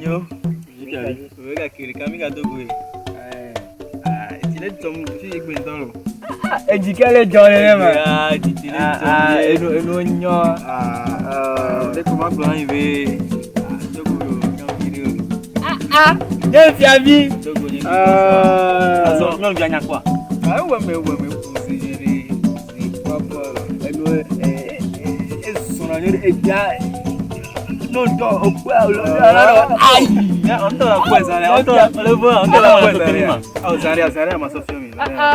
Enyo. Wega kiri kami ga dogo e. Ah, etile dzɔm fi egbe ŋutɔ lo. Edzi ke le dzɔ nene ma. Ah, etile dzɔm. Enu enu nyɔ. Ah, ɖe ko ma gblɔ na mi be ah, dogo yo nyɔnuvi ɖe o. Ah, nye fiavi. Dogo nye. Ah. Azɔ nyɔnuvia nya kpɔa? Ah, ewɔ me ewɔ me ƒo zi ɖe zi kpɔkpɔ. Enu esɔnɔ nyɔ ɖe edia. Nɔntɔ okpɛ alo ayi. Ɔntɔ la kpɔe zã ɖe ɔntɔ la le bɔ ɔntɔ la kpɔe zã ɖe. Awo zã ɖe zã ɖe ma sɔ fiɔ mi.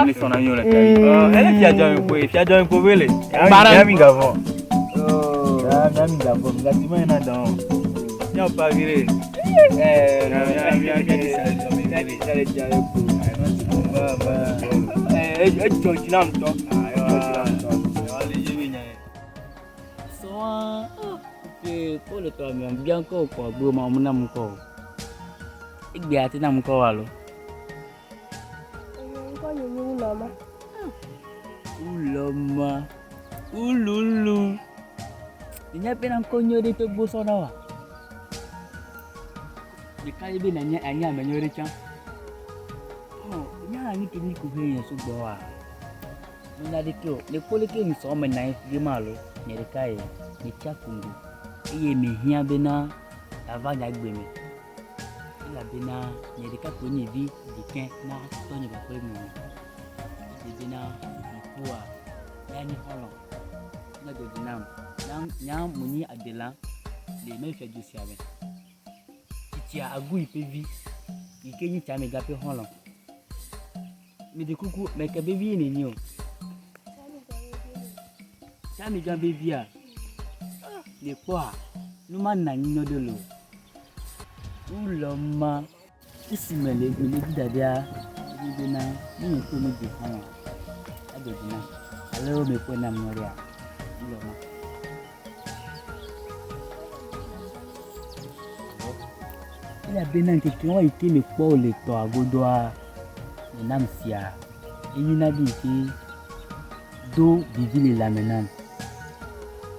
Mi sɔnɔ nyɔ le fiavi. Ele fiadzɔ mi ƒoe fiadzɔ mi ƒo be le. Bara. Mi gavɔ. Ah, mi gavɔ mi gati ma yina dɔn. Miawo pa vi ɖe. Eh, Mia mia mia mia di sa dzɔ mi vi ɖe. Edzɔ dzi nam ŋutɔ. Ayiwa. Ayiwa le dzi mi nya ye. Sɔa, ke ko le tɔ mi bia ŋkɔ kɔ gbe ma mu na mu kɔ. Egbe ate na mu kɔ alo. Ŋkɔ nye nye Uloma. Uloma. Ululu. Nya be na ŋkɔ nyɔ ɖe tɔgbo sɔ na wa. Ɖeka ye be na nya anya ame nyɔ ɖe tsã. Ɔ, nya anyi ke mi ko he nye sugbɔ wa. Menya ɖeke o. Le kpɔ leke mi sɔ me na ye fi ma alo nye ɖeka ye me tsa kungo. Eye me hiã bena ava nye agbe me. Elabena nye ɖeka koe nye vi ɖekɛ na tɔnye kpakple nɔnye. Eye bena mekpɔa ya nye xɔlɔ̃. Ne dzɔ dzi nam. Nya nya menye adela le mefia du sia me. Tsitsia agu yi ƒe vi yi ke nye tsamega ƒe xɔlɔ̃. Meɖe kuku meke be vie nenye o. Tsamega be via. Le kpɔa nu ma na anyi nyɔ ɖe lo. Ulɔma esi me le me le dzi daɖia enye bena ne nye ŋutɔ medze xɔlɔ̃ adzɔ dzi nam alo mekpɔe nam nyɔ ɖea ulɔma. Elabena ŋkeke wa yi ke mekpɔ wò le tɔa godoa nenam sia enye na be yi ke do vivi le lãme nam.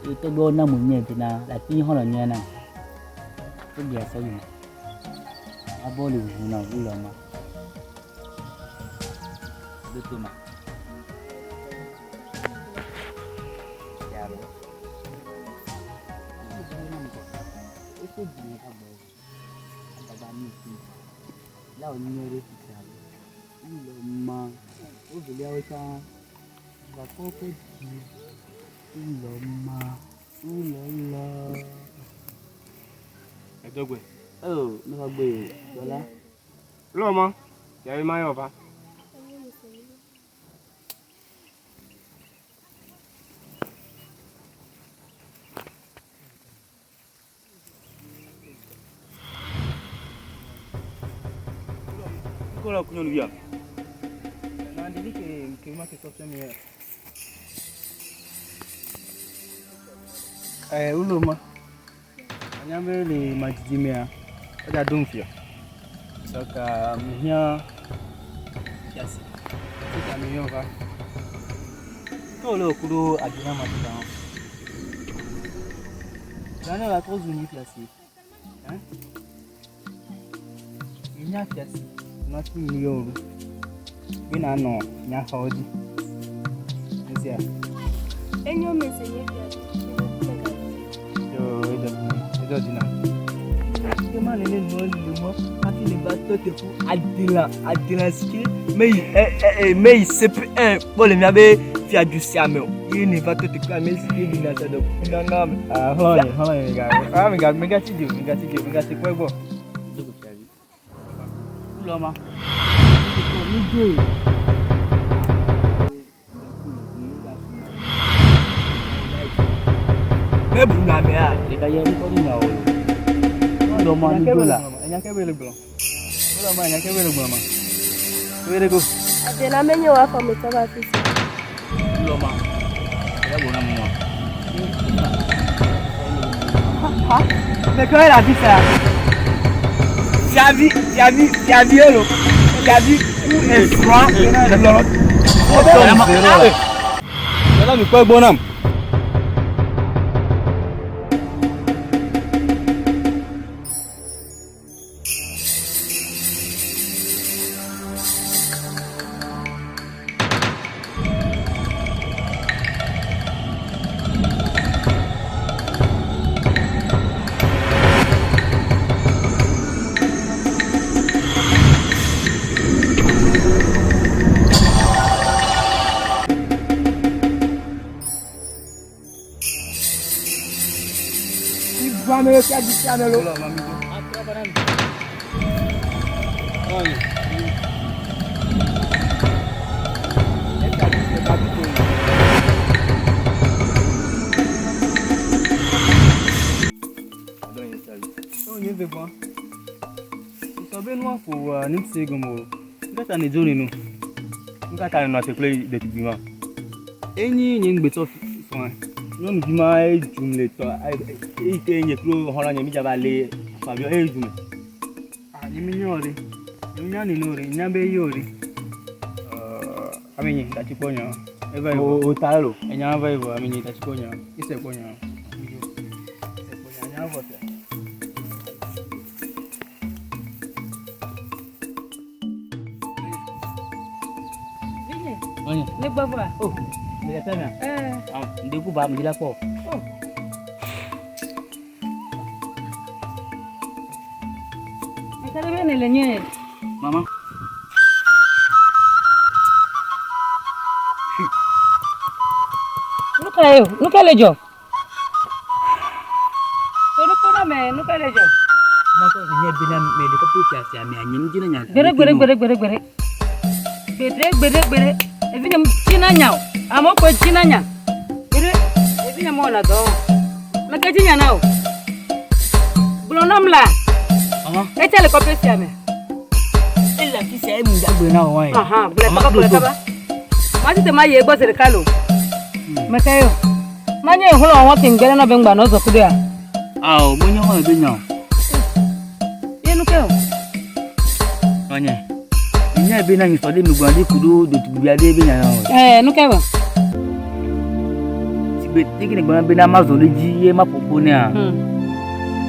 Eye tɔgbewo na menyae bena ate ŋu xɔlɔ̃ nyuie nam. Egbea sɔ yina. Abɔ le ʋuʋu na wò lɔma. Ɖo to ma. Yalo. Eƒe dzi va gbɔ. Agbagba mi fi. La wò nyuie ɖe fifia lo. Ulɔma. Wo veliawo tsã. Gakpɔ ƒe dzi. Ulɔma. Ulɔlɔ. Edogbe. Oh, ne va gbe dɔla. Lɔma, fiavi ma yɔ va. Ŋkɔ la ku nyɔnuvia. Na ɖevi ke ke ma ke sɔ fia mi ya. Eh, Uloma. Anya be le madzidzi mea, edza dom fia. Sɔka mehiã fiasi. Sɔka mehiã va. Ke wòle wòku ɖo adi na madzidzi hã. Gane la trɔ zu nyi fiasi. Hein? Mehiã fiasi. Nɔti mi yɔ o. Be na nɔ nyaxɔwo dzi. Esia. Enyo me se nye fiavi. Yo, edzɔ dzi nam. Edzɔ dzi nam. Ke ma nene nɔ le mɔ hafi ne va tɔ teƒe adelã adelã si ke meyi ɛ ɛ ɛ meyi CP1 kpɔ le miabe fiadu sia me o ye ne va tɔ teƒe ame si ke yina sa dɔ kunana me. Ah, xɔlɔ̃ nye, xɔlɔ̃ nye mega. Ah, mega mega tsi dzi o, mega tsi dzi o, mega tsi kpɔe gbɔ. Dogo fiavi. Ulɔma. Mi doe. Mebuna amea. Ɖeka yɛ ŋkɔ ɖi na o. Ulɔma mi do la. Enya ke be le gblɔ. Ulɔma enya ke be le gblɔ ma. Be le go. Adela menye wò afɔ me tsɔ va afi sia. Ulɔma. Eya gbɔ na mu wa. Meke le afi sia. Fiavi, fiavi, fiavi elo. Fiavi ku esrɔ̃a lɔlɔ. Yala mi kpɔ egbɔ nam. me fia dzi sia me lo. Enyi nye ŋgbetɔ sɔe. Nyɔnuvi ma edzum le tɔ eyi ke nye kple xɔlɔ̃ nye mídza va lé afaviɔ eye dzum. Ah, nye mi nyɔ ɖe. Nye mi nya nene o ɖe. Nya be ye o ɖe. Ame nye dati kpɔ nya. Eva yi O ta lo. Enya va yi vɔ ame nye dati kpɔ nya. Ese kpɔ nya. Ese kpɔ nya. Nya vɔ fia. Ne gbɔ vɔa? Oh, mi le fɛn mɛ. Ɛɛ. Ndeku ba mi la kpɔ. Oh. Meka ɖe be ne le nye. Mama. Nu ka ye o? Nu ka le dzɔ? Tonukpo na me, nu ka le dzɔ? Mɔtɔ nye bena me le kɔkɔ fia sia me anyi ŋdi na nya. Gbere gbere gbere gbere gbere. Gbere gbere gbere. Evi nye tsina nya o. Amewo kpe tsina nya. Gbere evi nye mewɔna dɔ o. Meke dzi nya na o. Gblɔ nam la. Mama. Etsa le kɔƒe sia me. Ele afi sia emu dagbe na o. Ahan, gblɔ kaba gblɔ kaba. Ma tete ma yi egbɔ zi ɖeka lo. Meke yo. Manye exlɔ wɔn ke ŋgbɛ na be ŋgba nɔ zɔ kudo ya. Awo, mo nye xɔlɔ be nya o. Ye nu ke o. Manye. Nye be na nyi sɔ ɖe mi gblɔ ɖe kudo ɖetugbi aɖe be nya na o. Ɛɛ nu ke o. Sigbe tigi ne gblɔ be na ma zɔ ɖe dzi ye ma ƒoƒo nea.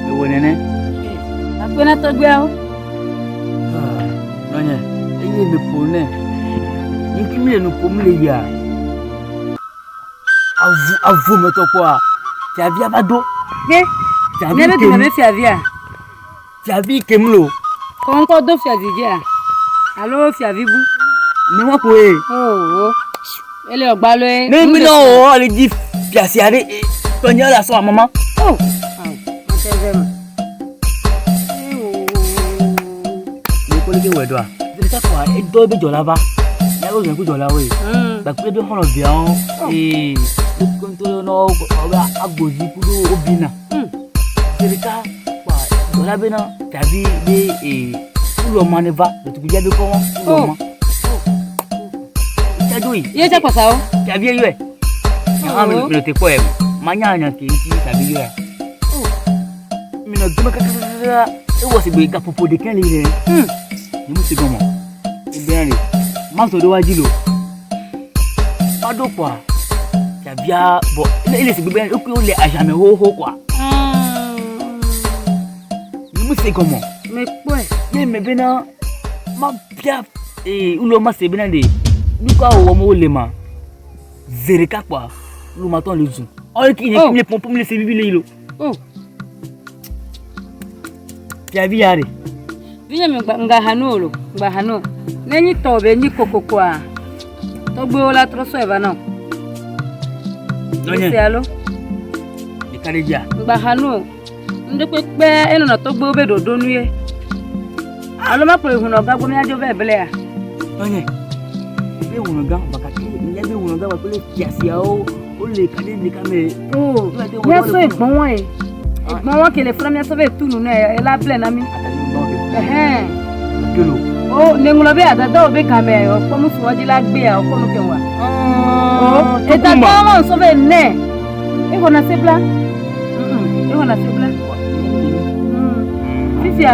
Ewɔ nene. Akpe na tɔgbuiawo. Nɔnye, eye me ƒo nɛ. Ŋutsu mi le nu ƒom le yia. Avu avu me tɔ kpɔa. Fiavia va do. Ye. Fiavi Ne be kem. dome be fiavia. Fiavi kem lo. Kɔŋkɔ do fiavi dzia. Alo fiavi bu. Me wa koe. Oh. Ele ɔgbaloe. Ne mi na o le di fiasia ɖe. Tɔnye la sɔ mama. Oh. Awo. Mate ve ma. Ne ko le ke wɔ ɖoa. Ɖeka kɔa edɔ be dzɔla va. Ya wo zɔn ku dzɔla woe. Gbakple be xɔlɔ viawo. Ee. Wokonto nɔ wo agbozi kudo wobina. Ɖeka kɔa dzɔla bena fiavi be ee ulɔma ne va ɖetugbivia be kɔwɔ ulɔma. Tsadzo yi. Ye tsa kpasawo. Fiavi yɔe. Nyaha mi le te kpɔe. Manya nya ke ŋuti fiavi yɔe. Mi nɔ dome kakakaka ewɔ sigbe gaƒoƒo ɖeka li ɖe. Nye mu se gɔmɔ. Ebea le. Ma zɔ ɖe wa dzi lo. Ma ɖo kɔa. Fiavia bɔ ele sigbe be ekui le adzame xoxo kɔa. Nye mu se gɔmɔ. Me kpɔe. Ne me bena ma bia ee ulɔ ma se bena de nuka wɔm wole ma ze ɖeka kɔa ulɔ ma tɔ le zu. Ɔle ki nye Oh. mi pɔmpɔm le se vivi le yi lo. Oh. Fiavi ya ɖe. Vinye mi ŋga hanu o lo. Ŋgba hanu o. Ne nyi tɔ be nyi kokokoa. Tɔgbuiwo la trɔ sɔe va na o. Nɔnye. Ese alo. Ɖeka ɖe dzia. Ŋgba hanu o. Ŋɖe kpekpe enɔnɔ tɔgbuiwo be ɖoɖo nu ye. Alo ma kplɔ ehunɔ gã gbɔ míadzo va eblea. Nɔnye. Be wunɔ gã bakati nye be wunɔ gã bakple fiasiawo wole ka ɖe ɖeka me. Oh. Míasɔ egbɔn ye. Egbɔn wa ke le fura míasɔ be tu nu nɛ ela ble na mi. Ɛhɛn. Kelo. Oh, ne ŋlɔ be adada wo be game ɔkpɔ nu sɔ dzi la gbea ɔkpɔ nu ke wa. Oh, edada wa nsɔ be nɛ. Exɔna se bla. Exɔna se bla. Fifia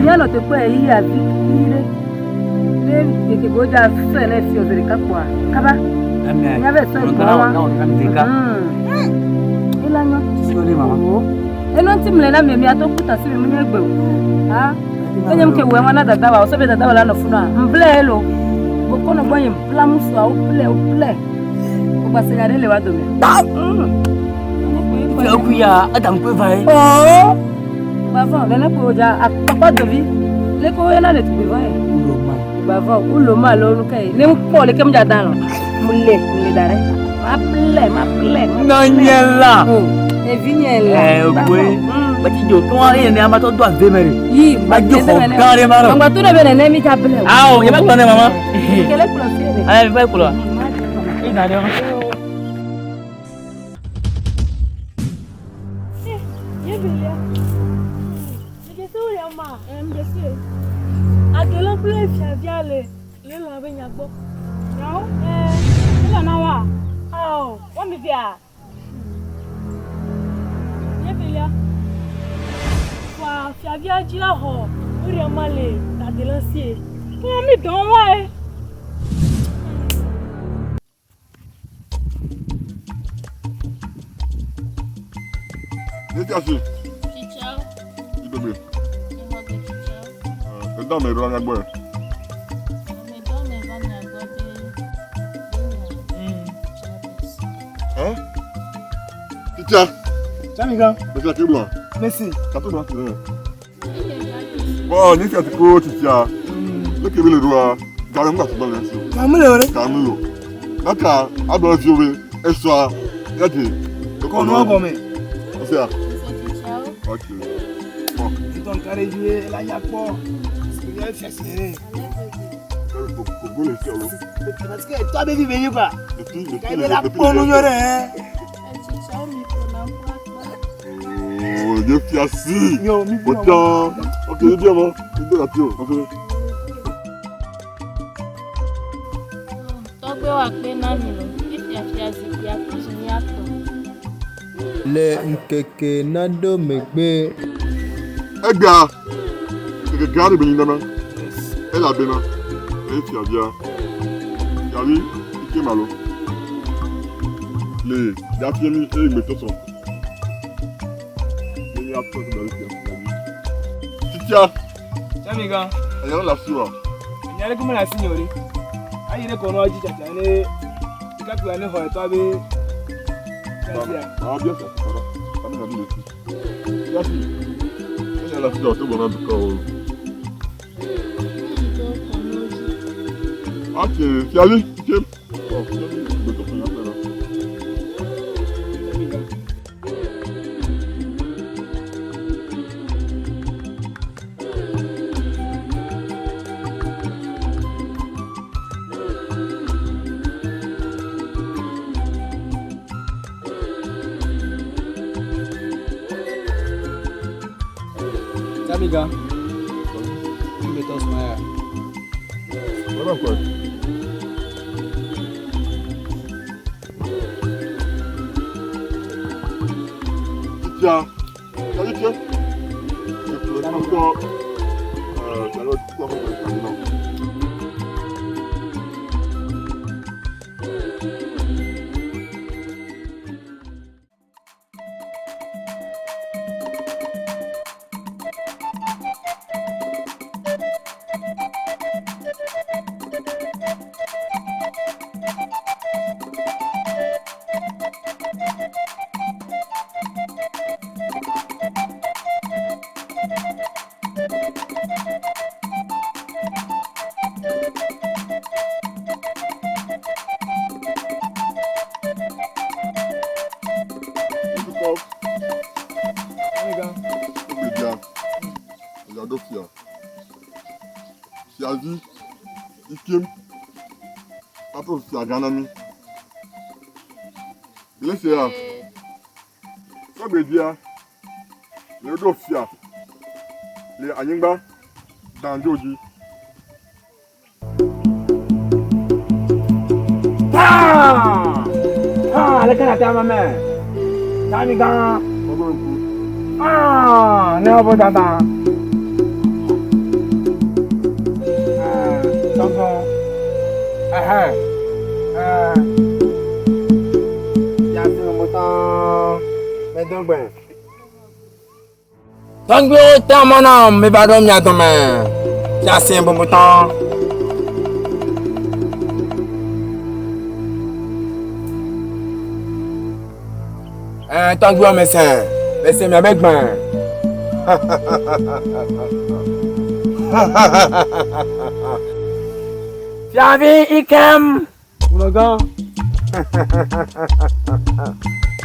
míanɔ teƒe yi avi yi ɖe. Ne keke go dza sɔe ne fiɔ zi ɖeka kpoa kaba. Míave sɔe gbɔn wa. Ela nyɔ. Oh. Enu ŋuti mle na mi miato kuta si mi menye gbe o. Ha? Enye m ke wɔ ŋua na dada wa o sɔbe dada wa la nɔ funua. Mble elo. Bokɔnɔ gbɔ nye bla musua wo ple wo ple. Wogbase nya ɖe le wa dome. Fia ku ya adam kpe va ye. Oo. Gbavɔ nene ko dza akpakpa dovi. Leke wo yɔna ɖetugbi vɔ ye. Uloma. Gbavɔ uloma alo nu ke ye. Ne mu kpɔ leke mu dza dan lɔ. Mu le mu le da ɖe. Ma ple ma ple. Nɔnye la. O evi nye la. Ɛ, Gbavɔ. goe. Bati jo kí wọ́n yẹn ní amatọ́ do àgbé mẹ́rin. Yi, Ma jo xɔ gã ɖe ma lɔ. Gbàgbà tó dẹ̀ bẹ nẹ̀nẹ́ mi dza blẹ̀ o. Awɔ, yẹ bá gblɔ ne mama. Kele kplɔ fi rẹ̀. Ayé mi fẹ́ kplɔ. Ìgbà dé wọn. Agelo kple fiavia le le lɔ be nya gbɔ. Nyawo? Ɛɛ, ele na wa? Awɔ, wɔmi via. Nye velia. Wa fiavia dzi la xɔ ŋuɖia ma le agelo sie. Ke mi dɔn wa ye. Ne ti asi. Ibebe. Edɔ me ɖo anya gbɔe. Hein? Titia. Samigan. Monsieur Kebla. Merci. Kato bla ti rẹ. Bon, ní kí kó titia. Lókè mi lè do wa. Gàrí ń gbà tó gbọ́ lẹ́sìn. Kàmú lè rẹ. Kàmú lò. Lọ́kà abúlé fi omi ẹ̀ṣọ́ yẹ́dì. Kọ̀ọ̀nù ọ̀gọ̀ mi. Ọ̀sẹ̀ à. Ok. Bon. Títọ́ nkárí ju láyà pọ̀. Ìyá fẹ̀sẹ̀ rẹ̀. Kò gbólé sí ọ̀rọ̀. Parce que toi, baby, venez pas. Depuis, depuis, Kàyé la pọ̀ nù yọrẹ. Oh, je fi asi. Yo, mi Mo tán. Ok, ní bí ọmọ, ní bí ọ̀tí o, ok. Tɔgbe wa kpe na mi lo, fifiafia zikpuia kuzu míatɔ. Le ŋkeke naɖewo megbe. Egbea, keke gã aɖe benyi nana elabena eye fiavia fiavi ike malo le ya fie mi eye gbetɔ sɔ ne mi atɔ da ɖe fia fiavi. Titia. Samigan. Eya le asi wa. Nya ɖe ko mele asi nye o ɖe. Ayi ɖe kɔnɔ dzi tsatsa ne ɖekakpuia ne xɔ etɔa be fiafia. Maa bia fia kɔrɔ. Kami na bi le si. Fiafi. Eya le asi wa to gbɔna dukɔ o. Ok, fiavi ike. Ɔ fiavi gbetɔ sɔ ya fɛ la. Samigan. Gbetɔ sɔ ya. Voilà quoi. Tiens, salut tiens. Je peux encore. Alors, quoi, non. Samigan. Ogbèdia, Ìyàdófìà, Fiavi, Ikem, Pato Fiaganami. Ilé-Ṣe Sɔgbedia, Ìyàdófìà, le anyigba dandzo dzi. Paa! Paa! Ale kana taa ma mɛ. Samigan. Ọgbọ́n ŋku. Ah, ne bɔ tata. Ah, tɔntɔn. Ɛhɛn. Ɛɛ. Yasi mo tán. Mɛ dɔgbɛ. Tɔngbewo tán mɔ na mi ba ɖo mia dɔmɛ. Yasi mo tán. Ɛɛ tɔngbewo mɛ sɛn. Mɛ sɛn mia bɛ gbɛn. Fiavi Ikem. Wùlọ̀gán.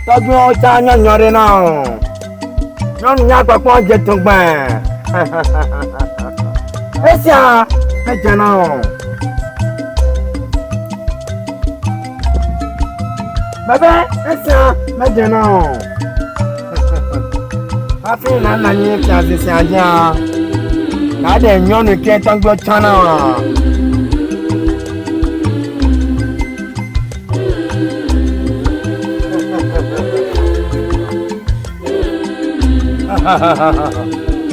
Tọ́gbọ́n ọ̀tá yànyàn rẹ̀ náà. Nyɔnu nyakpɔkpɔ dze tugbe. Esia medze na o. Bebe esia medze na o. Hafi nànɔ anyi fiazi sia dzia, nàɖe nyɔnu ke tɔgbe tsã na oa?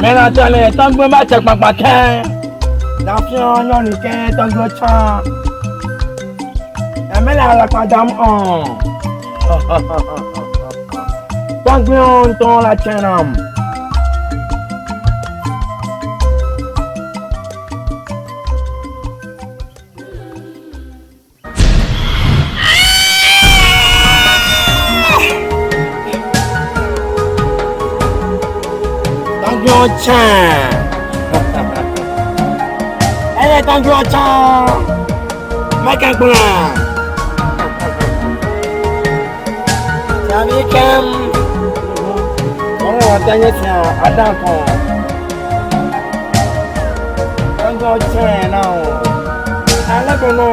Mena tsã le tɔgbe ma tse kpakpa ke. Dafiɔ nyɔnu ke tɔgbe tsã. Emele alakpa dam o. Tɔgbewo ŋutɔ la tsɛ nam. Tɔgbewo tsɛ. Eye tɔgbewo tsɛ. Mɛkɛ gblɔe. Sami kem. Wɔn wɔ tɛnyɛ tia adan kɔn. Tɔgbewo tsɛ na o. Ale bɛ nɔ.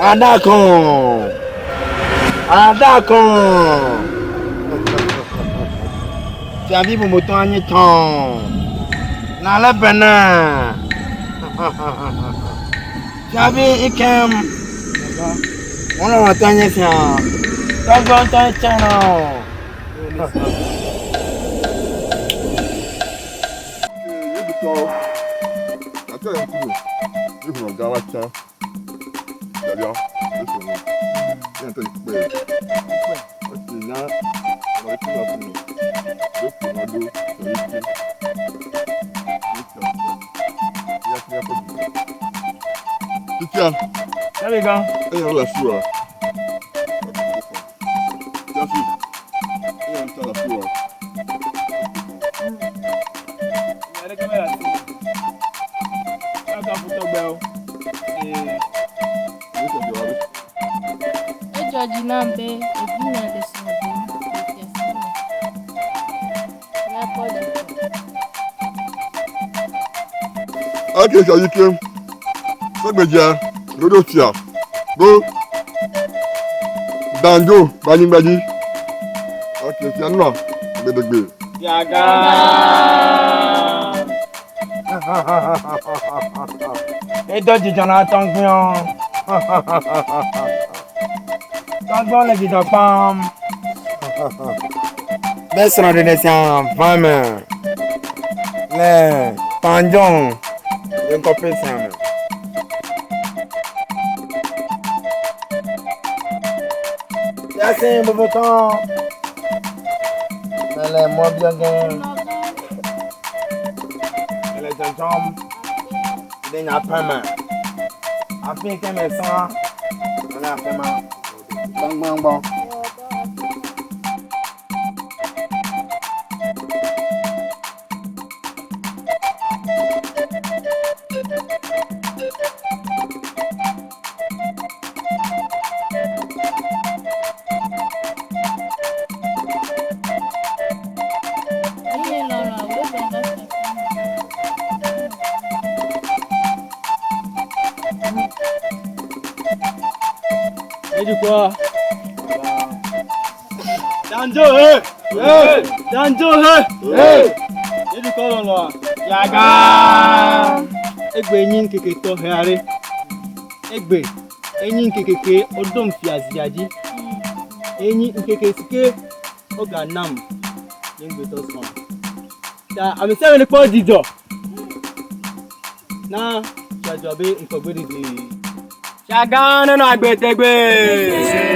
Adakɔn. Adakɔn. Fiavi bobotɔ anyi tɔn. Nale bene. Fiavi ikem. Wɔn wɔ tɛnyɛ tia. Tɔgbewo ŋutɔ tsɛ na o. There we go. Edzɔ dzi nam be evinye le srɔ̃ ɖem le fiase me. Míakpɔ dzidzɔ. Ake fiavi kem. Sɔgbedzia ɖoɖo fia ɖo dandzo ba anyigba dzi. Ake fia nɔ gbedegbe. Fiagã. Edo dzidzɔ na tɔgbuiwo. Tɔgbuiwo le dzidzɔ kpɔm. Be srɔ̃ɖeɖe sia va eme le Tanjong le kɔƒe sia me. Fiase bobotɔ mele mɔ biɔ ge. Mele dzɔdzɔm ɖe nye aƒe me. Afi yi ke mesrɔ̃ mele afi ma. Gbɔngbɔngbɔn. Eye lɔlɔ̃ wòe va va fiase me. Eji kɔ. Danjo he. Hey. Danjo he. Hey. Eji kɔ lɔlɔa. Yaga. Egbe nyi ŋkeke tɔxɛ aɖe. Egbe enyi ŋkeke ke woɖom fia zia dzi. Enyi ŋkeke si ke woganam nye ŋugbetɔ srɔ̃. Ta ame sia ame nekpɔ dzidzɔ na fiadzua be ŋkɔgbeɖiɖi. Fia gã nenɔ agbe tegbee.